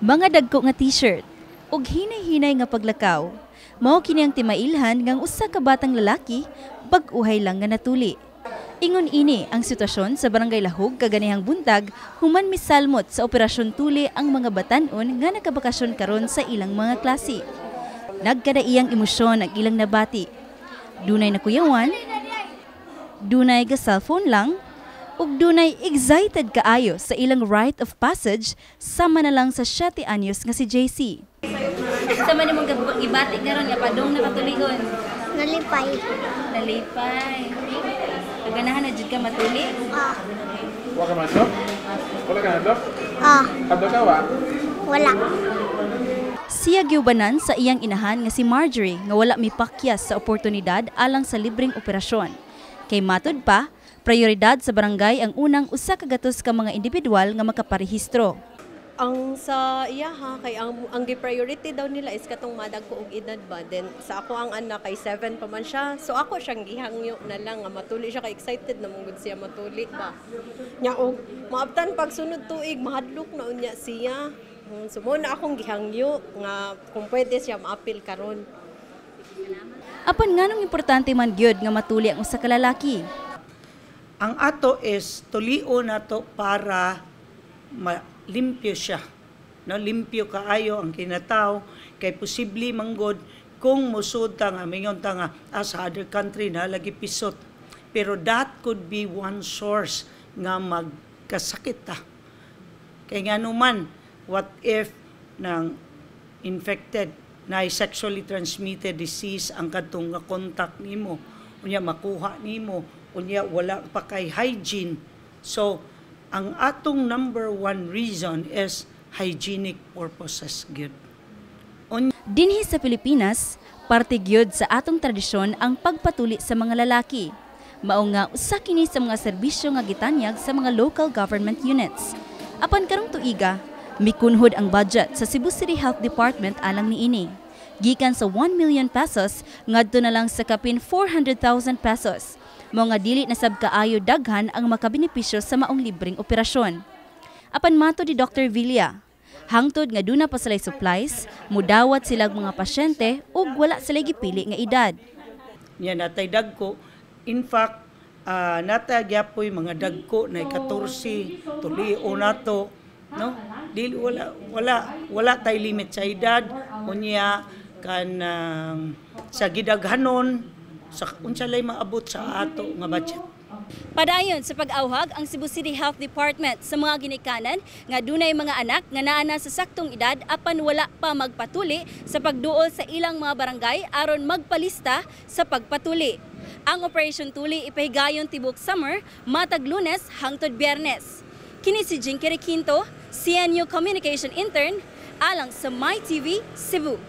Mga dagko nga t-shirt ug hinay-hinay nga paglakaw. Mao kini ang timailhan ngang usa ka batang lalaki bag-uhay lang nga natuli. Ingon ini ang sitwasyon sa Barangay Lahug kaganihang buntag human misalmot sa Operasyon Tuli ang mga batan-on nga nakabakasyon karon sa ilang mga klase. Nagkadaiyang emosyon ang ilang nabati. Dunay nakuyawan, dunay ga cellphone lang, ug dunay excited kaayo sa ilang rite of passage, sama na lang sa 7 anyos nga si JC. Sa man imong gibati karon nga padung nakatuligon? Nalipay. Nalipay. Kaganahan na jud ka matuli? Ah. Wa ka mahadlok? Wala ka hadlok? Ah. Hadlok ka wa? Wala. Siya giubanan sa iyang inahan nga si Marjorie nga wala mipakyas sa oportunidad alang sa libreng operasyon. Kay matud pa, prioridad sa barangay ang unang 100 ka mga individual nga makaparehistro. Ang sa iya ha, kay ang gi-priority daw nila is katong madagko og edad ba. Then sa ako ang anak kay 7 pa man siya. So ako siyang gihangyo na lang nga matuli siya kay excited na man gud siya matuli ba. Nya og maabtan pag sunod tuig, mahadlok na unya siya. So mo na akong gihangyo nga kung pwede siya maapil karon. Apan nganong importante man gyud nga matuli ang usa ka lalaki? Ang ato is tulio nato para limpyo siya. No, limpyo kaayo ang kinatao kay posible manggod kung musud ta nga mingon ta nga sa other country na lagi pisot. Pero that could be one source nga magkasakit ta. Kay nga naman, what if nang infected na sexually transmitted disease ang kadtong nga contact nimo, unya makuha nimo, unya wala pa kay hygiene? So ang atong number one reason is hygienic purposes gyud. Dinhi sa Pilipinas, parte gyud sa atong tradisyon ang pagpatuli sa mga lalaki. Mao nga usa kini sa mga serbisyo nga gitanyag sa mga local government units. Apan karong tuiga, mikunhod ang budget sa Cebu City Health Department alang niini. Gikan sa 1 million pesos ngadto na lang sa kapin 400,000 pesos. Mao nga dili na sab kaayo daghan ang makabenepisyo sa maong libreng operasyon. Apan mato ni Dr. Villa, hangtod nga duna pa sila'y supplies, mudawat silag mga pasyente ug wala sila gipili nga edad. Nya natay dagko. In fact, nata gyapoy mga dagko na 14, tulio nato, no? Dili, wala wala wala tay limit sa edad. Unya kanang sa gidaghanon, sa unsa lay maabot sa ato nga budget. Padayon sa pag-awhag ang Cebu City Health Department sa mga ginikanan nga dunay mga anak nga naa na sa saktong edad apan wala pa magpatuli sa pagduol sa ilang mga barangay aron magpalista sa pagpatuli. Ang Operation Tuli ipahigayon tibok summer, matag Lunes hangtod Biyernes. Kini si Jinky Requinto, CNU Communication Intern, alang sa MyTV Cebu.